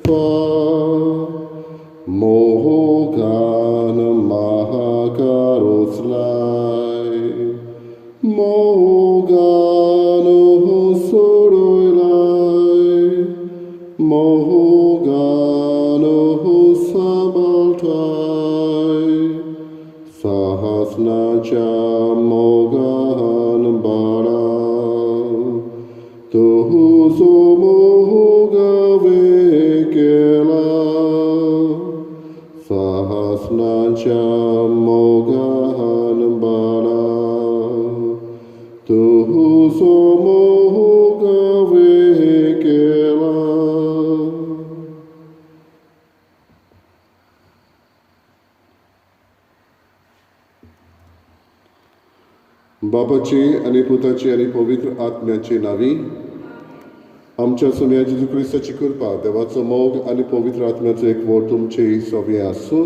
कृपा मोगान महाकारोसलाय मोगान सोडोयलाय मोगान सांबाळटाय साहसनाच्या मोगान बाळा तुजो मोग हांवें केला साहसनाच्या मोगान बाळा तुजो मोग हांवें केला. बापाची आनी पुताची आनी पवित्र आत्म्याची नावी. आमच्या सोम्या जेजू क्रिस्ताची कृपा, देवाचो मोग आनी पवित्र आत्म्याचो एकवट तुमचे सोबे आसूं.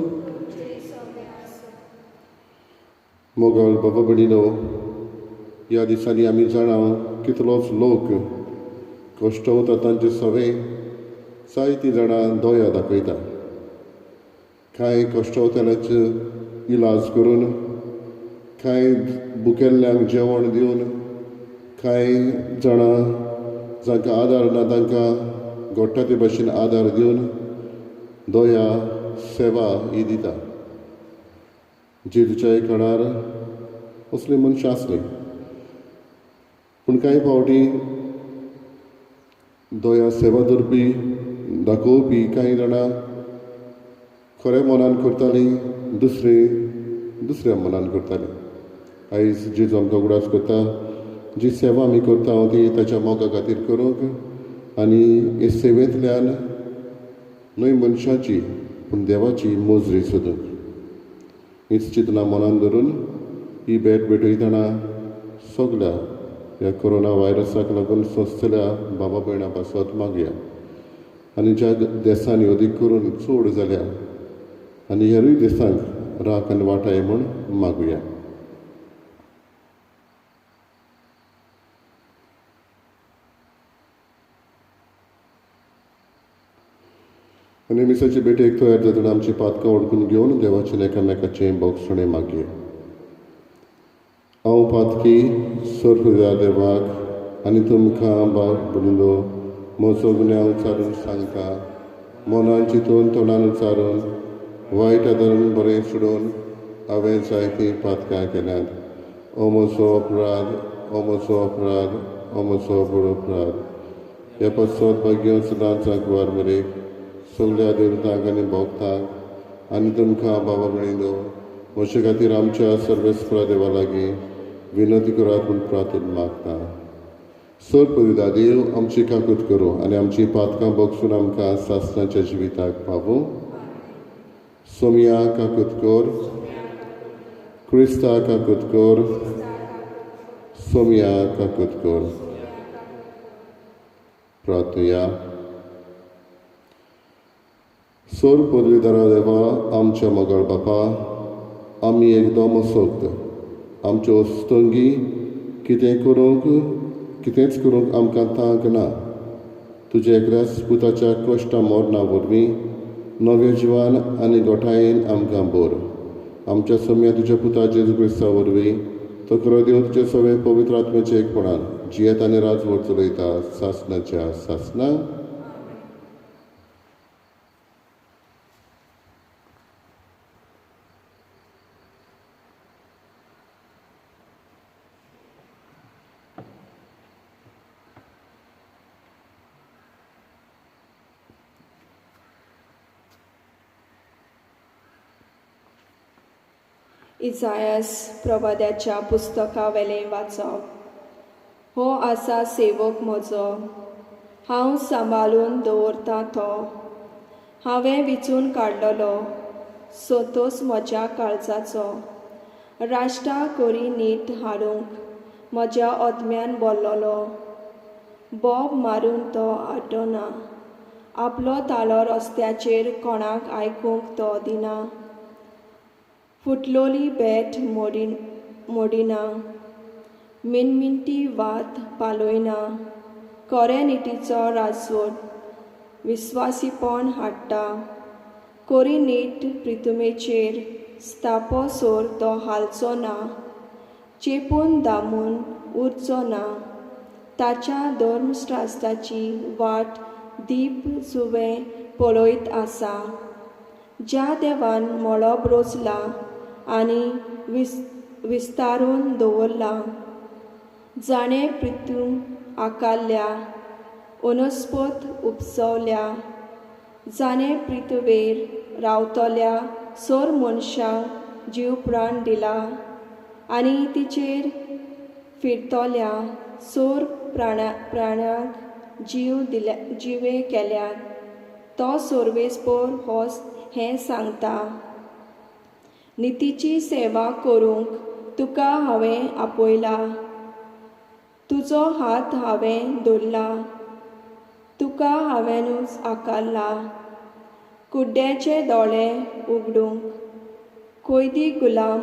मोगाळ बाबा भयणीनो, ह्या दिसांनी आमी जाणा कितलोच लोक कश्टवता तांचे सवे जायतीं जाणां दया दाखयता. कांय कश्टवतल्याचो इलाज करून, कांय भुकेल्ल्यांक जेवण दिवन, कांय जाणां जांकां आदार ना तांकां घडटा ते भाशेन आदार दिवन दया सेवा ही दिता. जेजूच्या काळार असलीं मनशां आसलीं, पूण कांय फावटी दया सेवा धरपी दाखोवपी कांय जाणां खऱ्या मनान करतालीं, दुसरे दुसऱ्या मनान करतालीं. आयज जेजू आमकां उगडास करता, जी सेवा आमी करता ती ताच्या मोगा खातीर करूंक आनी हे सेवेंतल्यान न्हय मनशाची पूण देवाची मोजरी सोदूंक. हीच चिंतनां मनान धरून ही भेट भेटयतना सगल्या ह्या कोरोना व्हायरसाक लागून सोंसतल्या बाबा भयणां पासत मागया आनी ज्या देशांनी अदीक करून चड जाल्या आनी हेरूय देशांक राख आनी वाटाय म्हूण मागुया. आनी मिसाचे भेटेक तयार जातना आमची पातकां ओडकून घेवन देवाचें एकामेकाचें बोगसणें मागया. हांव पातकी सर्व देवाक आनी तुमकां बाब भयणीनो म्हजो गुन्यांव उचारून सांगता. मनान चिंतून तोंडान उचारून वायट आदारून बरें सोडून हांवें जायतीं पातकां केल्यांत. ओ म्हजो अपराध, ओ म्हजो अपराध, ओ म्हजो व्हड अपराध. ह्या पासत भाग्य सदांच जागवार मरेक सगल्या देवतांक आनी भोगतांक आनी तुमकां बाबा भयणीनो म्हजे खातीर आमच्या सर्वेस्परा देवा लागीं विनंती करात म्हूण प्रार्थना मागता. सर पवित्र देव आमची काकूत करूं आनी आमची पातकां बगसून आमकां सासणाच्या जिविताक पावूं. सोमया काकूत कर, क्रिस्ता काकूत कर, सोमया काकूत कर. प्रार्थया. सर पदवीधरा देवा आमच्या मोगाळ बापा, आमी एकदम असक्त आमच्यो अस्तंगी कितें करूंक कितेंच करूंक आमकां तांक ना. तुज्या एकल्याच पुताच्या कश्टां मरणा वरवीं नव्या जिवान आनी गोठायेन आमकां बोर. आमच्या सम्या तुज्या पुता जेजू क्रिस्ता वरवीं तो खरो देव तुज्या सगळे पवित्र आत्म्याच्या एकपणान जियेत आनी राजवट चलयता सासणाच्या सासणां. इजायास प्रवाद्याच्या पुस्तकावेलें वाचप. हो आसा सेवक म्हजो, हांव सांबाळून दवरता तो, हांवें विचून काडलेलो सोतोस म्हज्या काळजाचो. राष्ट्रां करी नीट हाडूंक म्हज्या आत्म्यान बोल्लोलो, बोब मारून तो आटना, आपलो तालो रस्त्याचेर कोणाक आयकूंक तो दिना. फुटलोली बेट मोडिना, मिनमिनटी वात पालयना, कोरे नितीचो राजवट विस्वासीपण हाडटा. कोरी नीट प्रितुमेचेर स्थापोसोर तो हालचो ना, चेपून दामून उरचो ना. ताच्या धर्मशास्त्राची वाट दीप जुवें पळयत आसा. ज्या देवान मळब रोचलां आनी विस्तारून दवरलां, जाणें पृथ्वी आकारल्या, वनस्पत उपसवल्या, जाणें पृथ्वेर रावतल्या सोर मनशांक जीव प्राण दिला आनी तिचेर फिरतल्या सोर प्राण्यांक जीव दिल्या जिवे केल्यात, तो सोर्वेस्पोर हो हें सांगता. नितीची सेवा करूंक तुका हांवें आपयला, तुजो हात हांवें धरला, तुका हांवेंनूच आकारला. कुड्ड्याचे दोळे उगडूंक, कोयदी गुलाम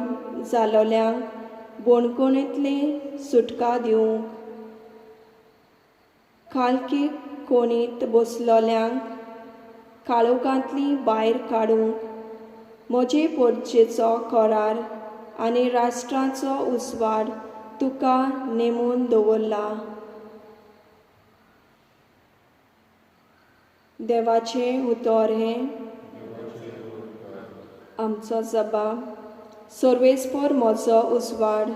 जालोल्यांक बोणकोणींतली सुटका दिवंक, खालकी कोणीत बसलोल्यांक काळोखांतली भायर काडूंक, म्हजे पोरचेचो करार आनी राष्ट्राचो उजवाड तुका नेमून दवरला. देवाचें उतर हें आमचो जबाब. सर्वेस्पोर म्हजो उजवाड,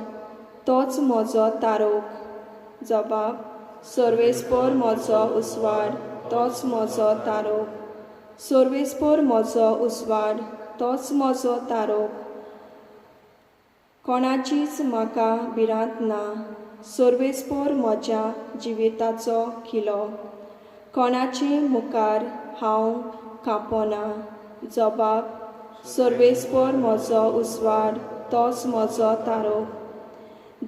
तोच म्हजो तारोक. जबाब. सर्वेस्पोर म्हजो उजवाड, तोच म्हजो तारोक. सर्वेस्पोर म्हजो उजवाड, तोच म्हजो तारोक. कोणाचीच म्हाका भिरांत ना. सर्वेस्पोर म्हज्या जिविताचो किलो. कोणाचे मुखार हांव कांपना. जबाब. सर्वेस्पोर म्हजो उजवाड, तोच म्हजो तारोक.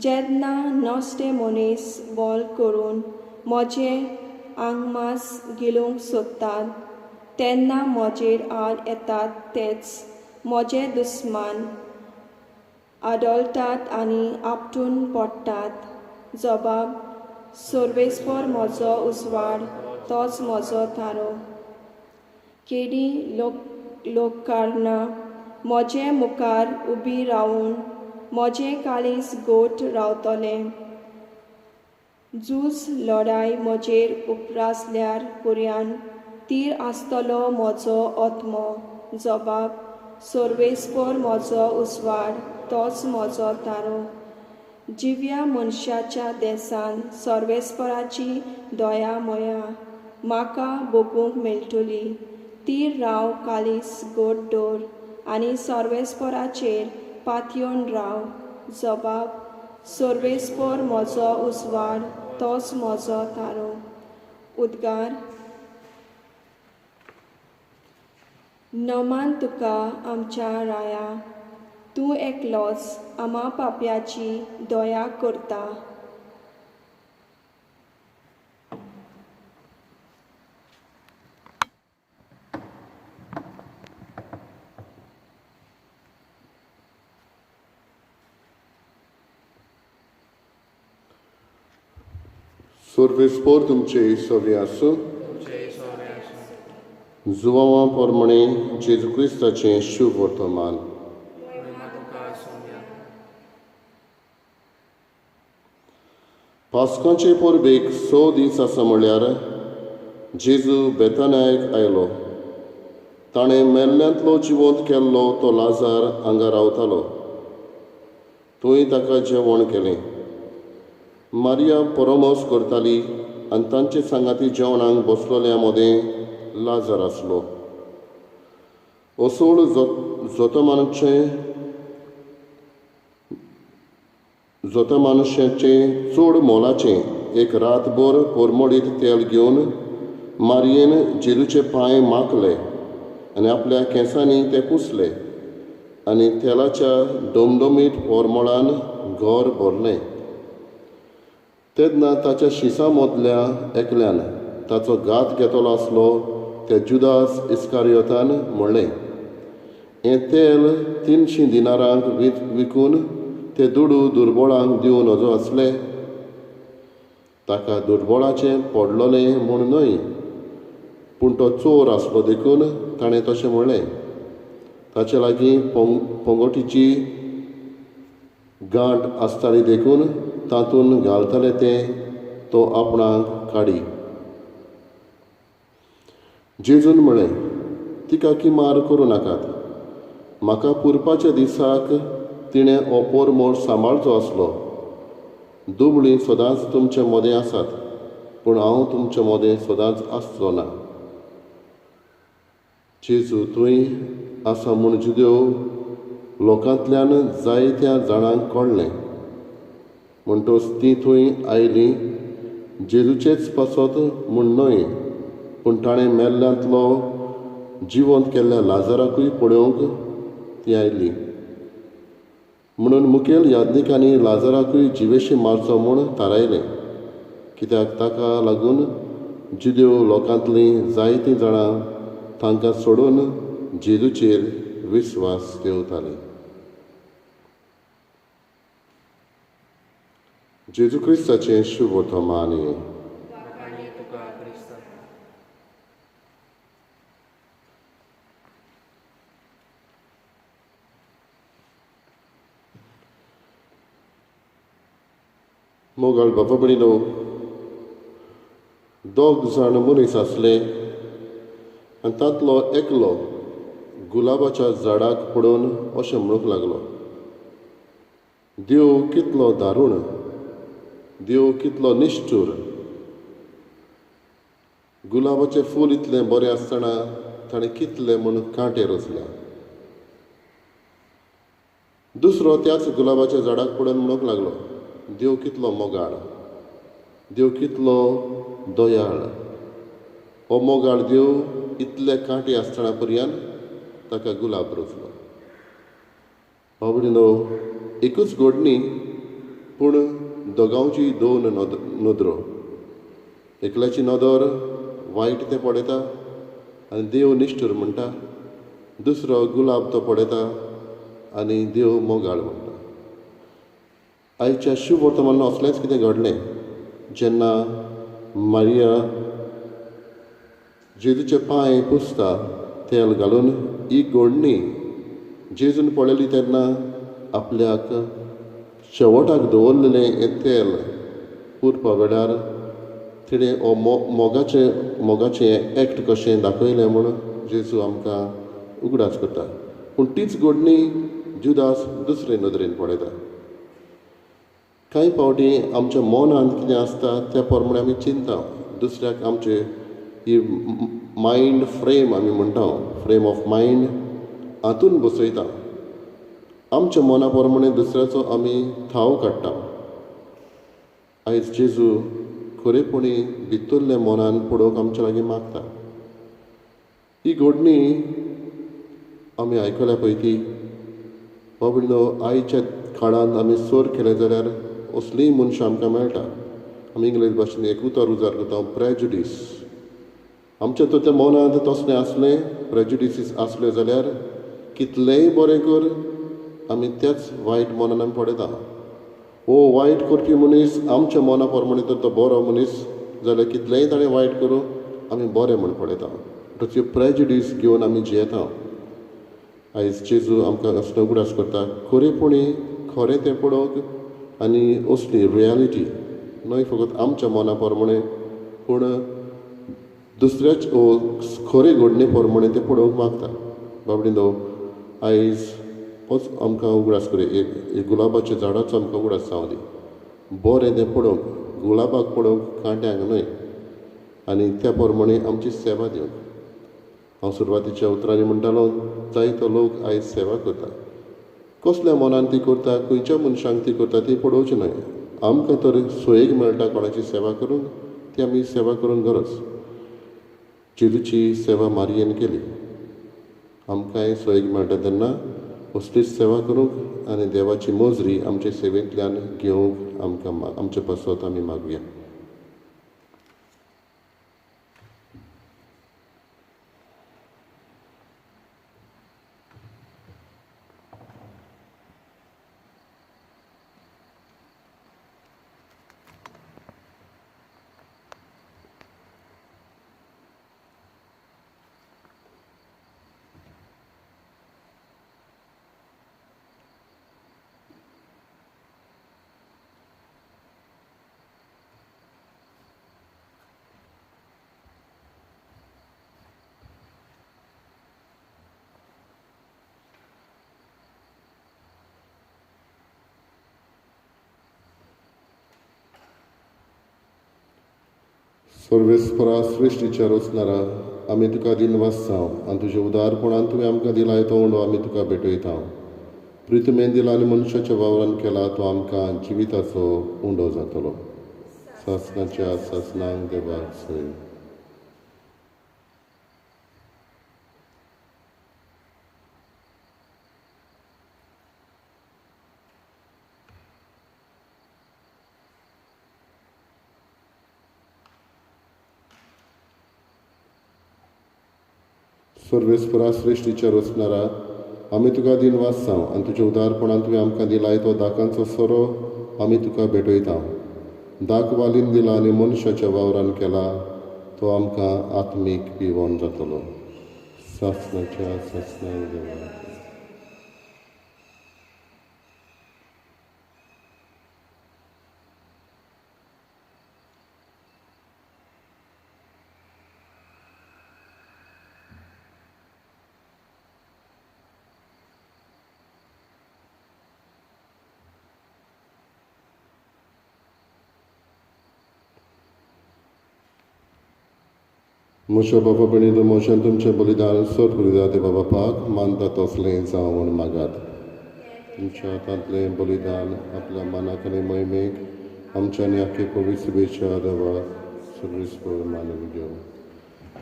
जेन्ना नश्टे मनीस बोल करून म्हजें आंगमास गिळूंक सोदतात, तेन्ना म्हजेर आड येतात तेच म्हजे दुस्मान आदळटात आनी आपटून पडटात. जबाब. सर्वेस्पोर म्हजो उजवाड, तोच म्हजो थारो. केदी लोककारणां म्हजे मुखार उबी रावून म्हजें काळीज गोट रावतलें. झूज लढाय म्हजेर उप्रासल्यार पुर्यान तीर आसतलो म्हजो आत्मो. जबाब. सर्वेस्पोर म्हजो उजवाड, तोच म्हजो तारो. जिव्या मनशाच्या देसान सर्वेस्पराची दया मया म्हाका भोगूंक मेळटली. तीर राव, काळीज गोड दवर आनी सर्वेस्पराचेर पातयेवन राव. जबाब. सर्वेस्पोर म्हजो उजवाड, तोच म्हजो तारो. उद्गार. नमान तुका आमच्या राया, तूं एकलोच आमा पापयाची दया करता. सर्वेस्पोर तुमचे सवे आसूं. जुवांवा प्रमाणे जेजू क्रिस्ताचें शुभ वर्तमान. पास्कांचे परबेक 6 दीस आसा म्हळ्यार जेजू बेतानायक आयलो. ताणें मेल्ल्यांतलो जिवंत केल्लो तो लाजार हांगा रावतालो. थंय ताका जेवण केलें. मारिया परोमोस करताली आनी तांचे सांगाती जेवणाक बसलोल्या मदें लाजार आसलो. असोळ जोतमानशेचें चड मोलाचें एक रातभर परमळीत तेल घेवन मारयेन जेजूचे पांय माखले आनी आपल्या केंसांनी ते पुसले आनी तेलाच्या डमडमीत परमळान घर भरलें. तेन्ना ताच्या शिसां मदल्या एकल्यान ताचो घात घेतलो आसलो त्या जुदास इस्कारियोतान म्हणलें, हें तेल 300 दिनारांक विकून ते दुडू दुर्बळांक दिवं नजो आसले. ताका दुर्बळाचें पडलोलें म्हूण न्हय, पूण तो चोर आसलो देखून ताणें तशें म्हणलें. ताचे लागीं पोंगोटीची गांठ आसताली देखून तातूंत घालताले तें तो आपणाक काडी. जेजून म्हळें, तिका किमार करूं नाकात. म्हाका पुरपाच्या दिसाक तिणें हो पोरमोर सांबाळचो आसलो. दुबळीं सदांच तुमचे मदें आसात, पूण हांव तुमचे मदें सदांच आसचो ना. जेजू थंय आसा म्हूण जुदेव लोकांतल्यान जायत्या जाणांक कळ्ळें. म्हणटच तीं थंय आयलीं, जेजूचेच पासत म्हूण न्हय, पूण ताणें मेल्ल्यांतलो जिवंत केल्ल्या लाजराकूय पळोवंक तीं आयलीं. म्हणून मुखेल याज्ञिकांनी लाजराकूय जिवेशी मारचो म्हूण थारायलें, कित्याक ताका लागून जुदेव लोकांतलीं जायतीं जाणां तांकां सोडून जेजूचेर विस्वास दवरतालीं. जेजू क्रिस्ताचें शुभवर्तमान. मोगाळ बाबा भयणीनो, दोग जाण मनीस आसले आनी तांतलो एकलो गुलाबाच्या झाडाक पळोवन अशें म्हणूंक लागलो, देव कितलो दारूण, देव कितलो निश्ठूर. गुलाबाचें फूल इतलें बरें आसतना ताणें कितलें म्हूण कांटे रचल्या. दुसरो त्याच गुलाबाच्या झाडाक पळोवन म्हणूंक लागलो, देव कितलो मोगाळ, देव कितलो दयाळ. हो मोगाळ देव इतले कांटे आसतना पर्यान ताका गुलाब रोचलो. भाव भयणीनो, एकूच घडणी पूण दोगांची दोन नदरो. एकल्याची नदर वायट तें पळयता आनी देव निश्ठूर म्हणटा, दुसरो गुलाब तो पळयता आनी देव मोगाळ म्हणटा. आयच्या शुभ वर्तमानान असलेंच कितें घडलें जेन्ना मारिया जेजूचे पांय पुसता तेल घालून. ही घडणी जेजून पळयली तेन्ना आपल्याक शेवटाक दवरलेलें हें तेल पुरपा वेळार तिणें हो मोगाचें एक्ट कशें दाखयलें म्हूण जेजू आमकां उगडास करता. पूण तीच घडणी जुदास दुसरे नदरेन पळयता. कांय फावटी आमच्या मनांत कितें आसता त्या प्रमाणे आमी चिंता, दुसऱ्याक आमचे ही मायंड फ्रेम आमी म्हणटा, फ्रेम ऑफ मायंड हातून बसयता. आमच्या मना प्रमाणे दुसऱ्याचो आमी थाव काडटा. आयज जेजू खरेपणी भितरल्या मनान पळोवंक आमच्या लागीं मागता. ही घडणी आमी आयकल्या पळय ती बाबडो आयच्या काळांत आमी सोर केलें जाल्यार असलीय मनशां आमकां मेळटा. आमी इंग्लीश भाशेन एक उतर उजार करता, प्रेजुडीस. आमच्या तर त्या मनांत तसलें आसलें, प्रेजुडिसीस आसल्यो जाल्यार कितलेंय बरें कर आमी त्याच वायट मनान आमी पळयता. हो वायट करपी मनीस आमच्या मना प्रमाणे तर तो बरो मनीस जाल्यार कितलेंय ताणें वायट करूं आमी बरें म्हूण पळयता. तसल्यो प्रेजुडीस घेवन आमी जियेता. आयज जेजू आमकां असलो उगडास करता, खरेपणी खरें तें पळोवंक आनी असली रियलिटी न्हय फकत आमच्या मना प्रमाणे पूण दुसऱ्याच खरे घडणे प्रमाणे तें पळोवंक मागता. बाबडीनो, आयज होच आमकां उगडास करूं, एक गुलाबाच्या झाडाचो आमकां उगडास जावं दी. बरें तें पळोवंक, गुलाबाक पळोवंक, कांट्यांक न्हय, आनी त्या प्रमाणे आमची सेवा दिवंक. हांव सुरवातीच्या उतरांनी म्हणटालो, जायतो लोक आयज सेवा करता, कसल्या मनान ती करता, खंयच्या मनशांक ती करता ती पळोवची न्हय. आमकां तर सोयीक मेळटा कोणाची सेवा करूंक, ती आमी सेवा करूंक गरज. जेजूची सेवा मारियेन केली, आमकांय सोयीक मेळटा तेन्ना असलीच सेवा करूंक आनी देवाची मोजरी आमचे सेवेंतल्यान घेवंक आमकां आमचे पासत आमी मागुया. सर्वेस्परा सृश्टीच्या रचणारा आमी तुका दिनवासताव आनी तुज्या उदारपणान तुवें आमकां दिलाय तो उंडो आमी तुका भेटयता. प्रितमेन दिला आनी मनशाच्या वावरान केला तो आमकां जिविताचो उंडो जातलो. सासणाच्या सासणांक देवाक सय. सर्वेस्परा सृश्टीच्या रचणारा आमी तुका दिनवासताव आनी तुज्या उदारपणान तुवें आमकां दिलाय तो दाकांचो सोरो आमी तुका भेटयता. दाक वालीन दिला आनी मनशाच्या वावरान केला तो आमकां आत्मीक पिवण जातलो. सासणाच्या सासणाक देवाक. म्हज्या बाबा भयणीनो, म्हज्यान तुमचें बलिदान सोद बलिदान देवा बापाक मानता तसलें जावं म्हूण मागात. तुमच्या हातांतलें बलिदान आपल्या मनाक आनी मोहिमेक आमच्या आनी आख्खे पवित्र शुभेच्छा देवाक सर्वेस्पर मानून घेवं.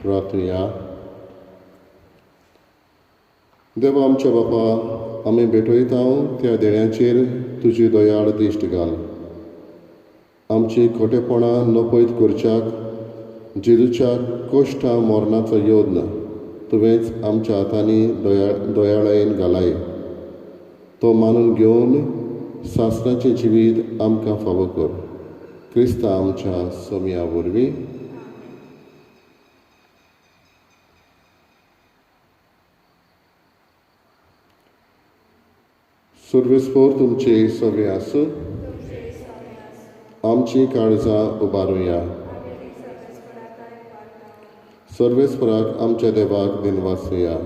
प्रार्थुया. देवा आमच्या बापा, आमी भेटयता त्या देण्याचेर तुजी दयाळ दिश्ट घाल. आमची खोटेपणां नपयत करच्याक जेजूच्या कश्टां मरणाचो यत्न तुवेंच आमच्या हातांनी दयाळायेन घालाय. तो मानून घेवन सासणाचें जिवीत आमकां फावो कर. क्रिस्ता आमच्या सोमया वरवीं. सर्वेस्पर तुमचे सगळे आसूं. आमची काळजां उबारुया. सर्वेस्पराक आमच्या देवाक दिनवासुया.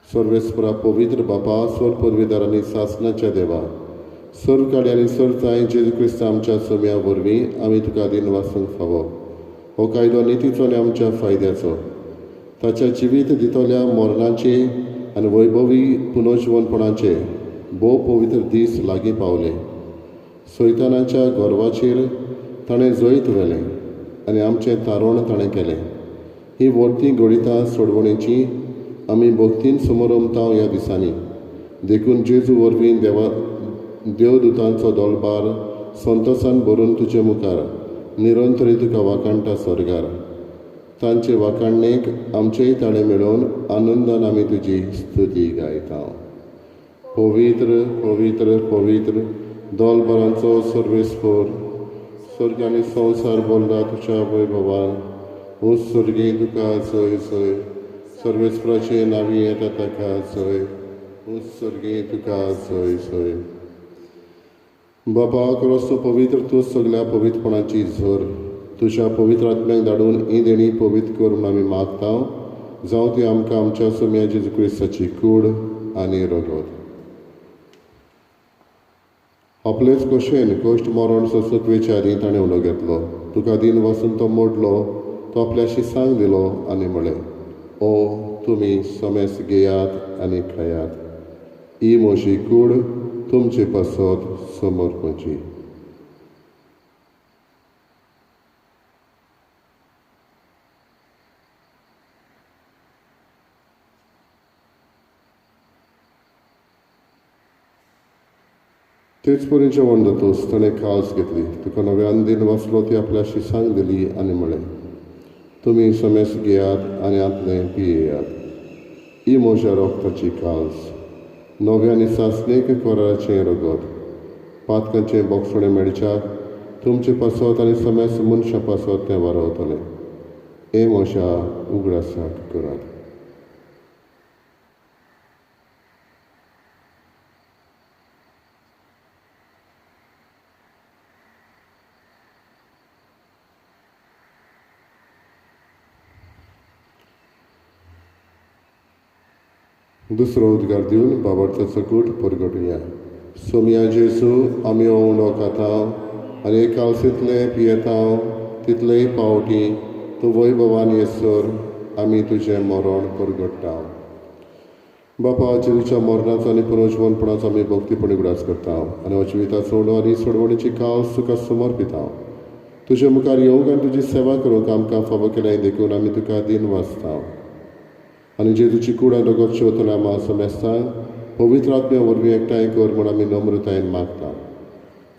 सर्वेस्परा पवित्र बापा, स्वर पदवीदार आनी सासणाच्या देवा, सर्व काडी आनी सर्व तांय जेजू क्रिस्त आमच्या सोम्या वरवीं आमी तुका दिनवासूंक फावो. हो कायदो नितीचो आनी आमच्या फायद्याचो. ताच्या जिवीत दितल्या मरणाचे आनी वैभवी पुनर्जिवनपणाचे भोव पवित्र दीस लागीं पावले. सैतानाच्या गर्वाचेर ताणें जैत व्हेलें आनी आमचें तारण ताणें केलें. ही वर्ती घडितां सोडवणेची आमी भक्तीन समोरमता ह्या दिसांनी. देखून जेजू वरवीं देवा देवदूतांचो दोलबार संतोसान भरून तुजे मुखार निरंतरी तुका वाखाणटा स्वर्गार. तांचे वाखाणणेक आमचेय ताळें मेळोवन आनंदान आमी तुजी स्तुती गायता. पवित्र पवित्र पवित्र दोलबारांचो सर्वेस्पर, स्वर्ग आनी संवसार भरला तुज्या वैभवान. ऊंच स्वर्गी तुका जय जय. सर्वेस्पराचे नांवी येता ताका जय. ऊंच स्वर्गी तुका जय जय. बाबा क्रोस्तो पवित्र तूं सगल्या पवित्रपणाची झर. तुज्या पवित्र आत्म्याक धाडून ही देणी पवित्र कर म्हूण आमी मागता. जावं ती आमकां आमच्या सोम्या जेजू क्रिस्ताची कूड आनी रगत. आपलेच कशेन कश्ट मरण सोंसूंक आदीं ताणें उलो घेतलो. तुका दिन वसून तो मोडलो. तो आपल्याशी सांग दिलो आनी म्हळें, ओ तुमी समेस घेयात आनी खायात. ही म्हजी कूड तुमचे पासत समर्पणची. तेच परी जेवण जातूच ताणें काल्स घेतली. तुका नव्यान दिन वाचलो. ती आपल्याशी सांग दिली आनी म्हळें, तुमी समेस घेयात आनी आतलें पियेयात. ही म्हज्या रोगताची काल्स, नव्या आनी सासणीक कराराचें रगत. पातकांचें बोगसणें मेळच्याक तुमचे पासत आनी समेस मनशां पासत तें वारवतलें. हें म्हज्या उगडासाक करात. दुसरो उद्गार दिवन बाबार्थाचो कूट परगटुया. सोमया जेजू, आमी हो उंडो खाता आनी हे कालसेंतलें पियेता तितलेय पावटी तूं वैभवान येसर आमी तुजें मरण परगट्टा. बापा, जेजूच्या मरणाचो आनी पुनर्जिवनपणाचो आमी भक्तीपणी उगडास करता आनी हो जिविताचो उलो आनी सोडवणीची कास तुका समर्पिता. तुजे मुखार येवंक आनी तुजी सेवा करूंक आमकां फावो केल्याय देखून आमी तुका दिन वाचता. आनी जेजूची कूड आनी रगत शेवतल्या आमा समेस्तांक पवित्र आत्म्या वरवीं एकठांय कर म्हूण आमी नम्रतायेन मागता.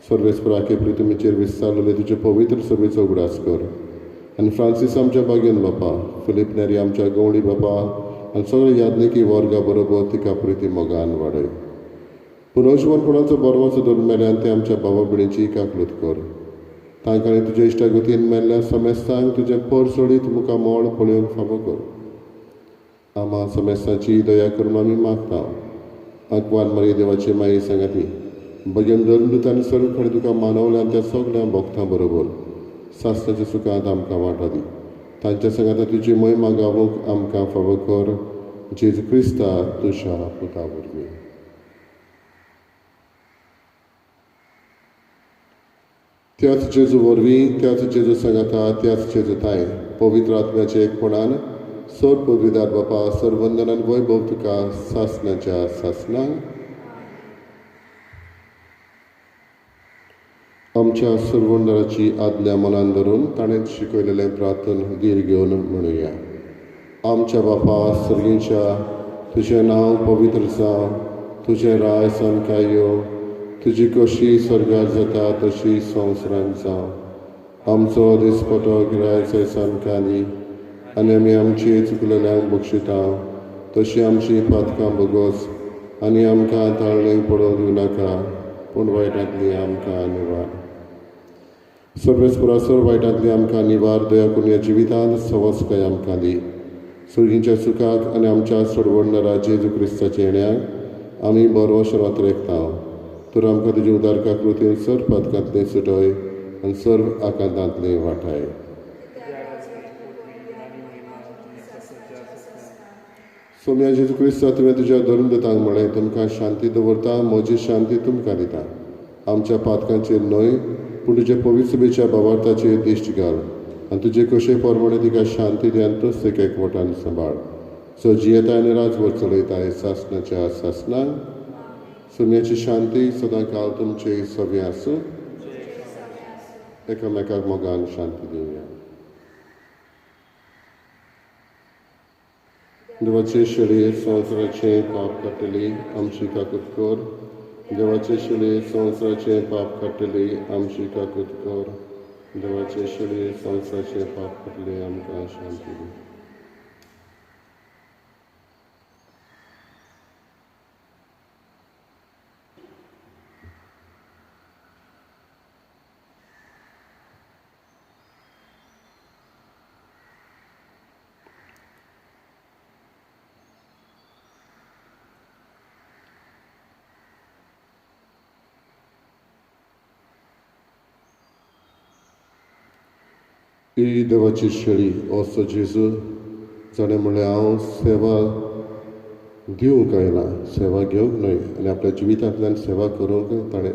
सर्वेस्पराके पृथ्वीचेर विस्तारलेले तुजे पवित्र सभेचो उगडास कर आनी फ्रांसीस आमच्या बागेन बापा, फिलीप नेरी आमच्या गवळी बापा आनी सगळे याज्ञिकी वर्गा बरोबर तिका प्रिती मोगान वाडय. पुनर्जिवनपणाचो बरवाचो धरून मेल्यान ते आमच्या भावा भयणीची काकलूत कर. तांकां आनी तुज्या इश्टागतीन मेल्ल्या समेस्तांक तुजें परजळीत मुखामळ पळोवंक फावो कर. आमा समेस्तांची दया करून आमी मागता. आंकवान मारी देवाची माई सांगाती भजन धर्मदूत आनी सर्व खडेन तुका मानवल्या त्या सगळ्या भक्तां बरोबर सासणाच्या सुखांत आमकां वांटो दी. तांच्या सांगाता तुजी महिमा गावूंक आमकां फावो कर. जेजू क्रिस्ता तुज्या पुता वरवीं. त्याच जेजू वरवीं, त्याच जेजू सांगाता, त्याच जेजू ताय पवित्र आत्म्याच्या एकपणान सर पदवीदार बापा सर्वंदनान वैभव तुका सासणाच्या सासणाक. आमच्या सर्वंदराची आज्ञा मनान धरून ताणें शिकयलेलें प्रार्थन धीर घेवन म्हणुया. आमच्या बापा सर्गीच्या, तुजें नांव पवित्र जावं, तुजें राय सामकां येवं, तुजी कशी स्वर्गार जाता तशी संवसारांत जावं. आमचो दिसपटो गिरायचो सामकां दी आनी आमी आमची चुकलेल्यांक बक्षिता तशी आमची पातकां भोगोस आनी आमकां ताळणेक पडोवंक दिवं नाका, पूण वायटांतली आमकां निवार. सर्वेस्परा वायटांतली आमकां निवार. दया करून ह्या जिवितांत सवसकाय आमकां दी. सुर्गींच्या सुखाक आनी आमच्या सोडवणदारा जेजू क्रिस्ताच्या येण्याक आमी बरो शरात रेखता. तर आमकां तुजी उदारका कृतीन सर्व पातकांतलें सुटय आनी सर्व आकांतांतलें वाटाय. सोम्या जेजू क्रिस्ता, तुवें तुज्या धर्मदूतांक म्हळें, तुमकां शांती दवरता, म्हजी शांती तुमकां दिता. आमच्या पातकांचेर न्हय पूण तुजे पवित्र सभेच्या भावार्थाचेर दिश्ट घाल आनी तुजे कशे प्रमाणे तिका शांती दी आनी तूंच तिका एकवटान सांबाळ. सो जियेता आनी राजवट चलयताय सासणाच्या सासणाक. सोम्याची शांती सदां काल तुमचे सगळें आसूं. एकामेकाक मोगान शांती दिवया. देवाचे शेळये संवसाराचें पाप काडटली आमची काकूत कर. देवाचे शेळये संवसाराचें पाप काडटली आमची काकूत कर. देवाचे शेळये संवसाराचें पाप काडटली आमकां शांती दी. ही देवाची शेळी असो जेजू जाणें म्हणलें हांव सेवा दिवंक आयला, सेवा घेवंक न्हय, आनी आपल्या जिवितांतल्यान सेवा करूंक ताणें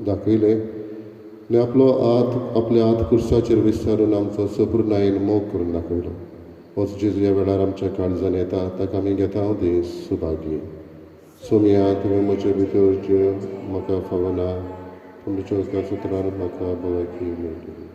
दाखयलें आनी आपलो हात आपल्या हात कुर्साचेर विस्तारून आमचो सपूर्णायेन मोग करून दाखयलो. असो जेजू ह्या वेळार आमच्या काळजान येता, ताका आमी घेता दीस सुभागी. सोमया, तुवें म्हजे भितर ज्यो म्हाका फावना पूण तुज्या एका सुत्रान म्हाका भलायकी मेळटली.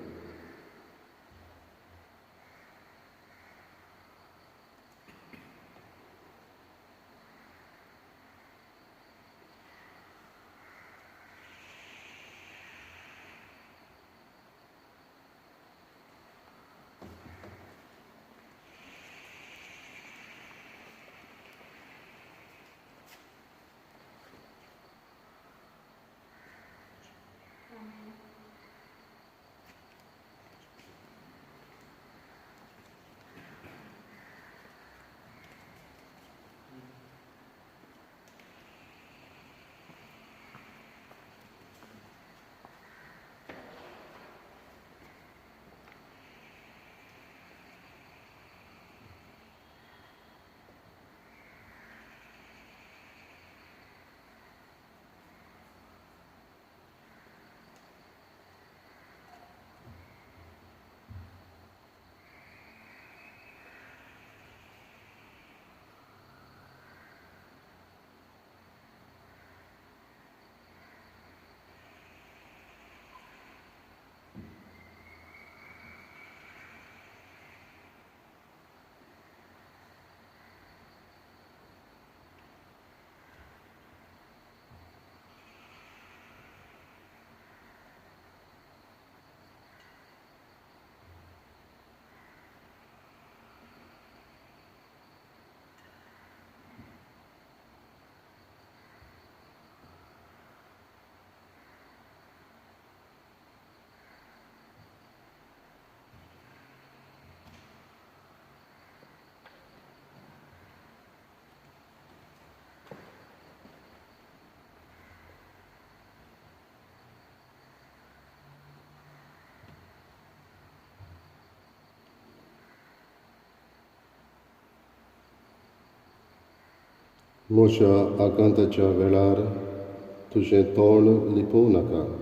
म्हज्या आकांताच्या वेळार तुजें तोंड लिपोवं नाका.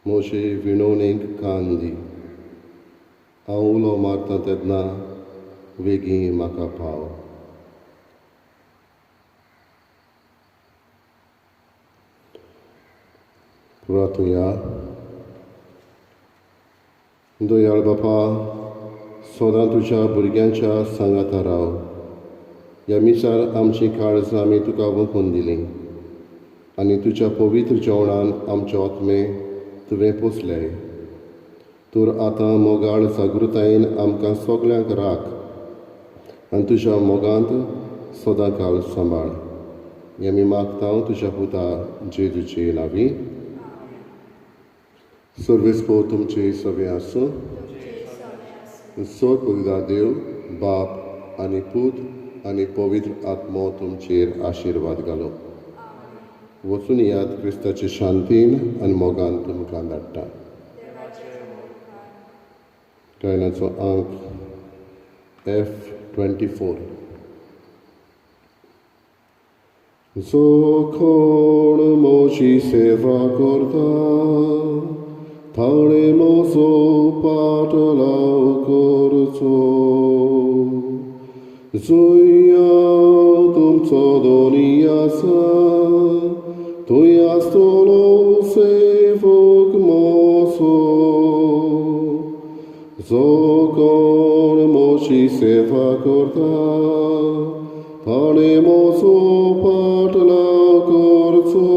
म्हजे विणवणेक कान दी. हांव उलो मारता तेन्ना वेगीं म्हाका पाव. प्रार्थुया. दयाळ बापा, सदां तुज्या भुरग्यांच्या सांगाता राव. ह्या मिसार आमची काळजां आमी तुका वखून दिली आनी तुज्या पवित्र जेवणान आमचे आत्मे तुवें पोसले. तर आतां मोगाळ जागृतायेन आमकां सगल्यांक राख आनी तुज्या मोगांत सदां काल सांबाळ. हें आमी मागता तुज्या पुता जेजूचे नांवी. सर्वेस्पोर तुमचे सगळें आसूं. सर देव बाप आनी पूत आनी पवित्र आत्मो तुमचेर आशिर्वाद घालो. वचून याद क्रिस्ताचे शांतीन आनी मोगान तुमकां धाडटा. गायनाचो आंक F24. जो कोण म्हजी सेवा करता ताणें म्हजो पाटलाव करचो. जंय हांव तुमचो धनी आसा थंय आसतलो सेवक म्हजो. जो कोण म्हजी सेवा करता ताणें म्हजो पाटलाव करचो.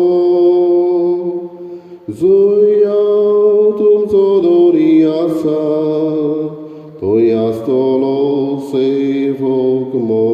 जंय हांव तुमचो धनी आसा थंय आसतलो सेवक म्हजो.